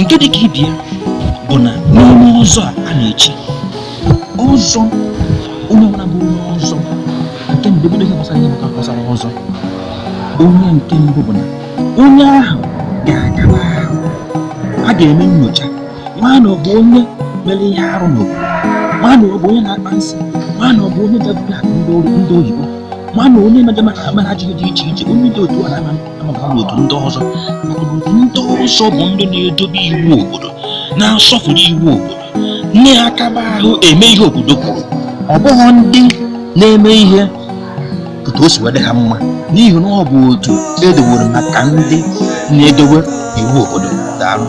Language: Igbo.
Nke dị ka ibe ya bụ na n'ime ọzọ a na-echi ọzọ, onye ọbụla bụ onye ọzọ, nke mbụ bido ihe gbasara ihe maka gbasara ọzọ, onye nke mbụ bụ na onye ahụ ga-agaba ahụ, a ga-eme nyocha ma na ọ bụ onye mere ihe arụ n'obodo, ma na ọ bụ onye na-akpa nsị, ma na ọ bụ onye jeburu akụ ndị ọrụ ndị oyibo, ma na onye mejọ maka mere ajọ ihe dị iche iche. Onye dị otu a na-ama amaba n'otu ndị ọzọ, maka na otu ndị ọzọ bụ ndị na-edobe iwu obodo, na-asọpụrụ iwu obodo, na-akaba ahụ eme ihe obodo kwuru. Ọ bụghị ndị na-eme ihe otu o si wee dị ha mma, n'ihi na ọ bụ otu edowere maka ndị na-edobe iwu obodo. Daalụ.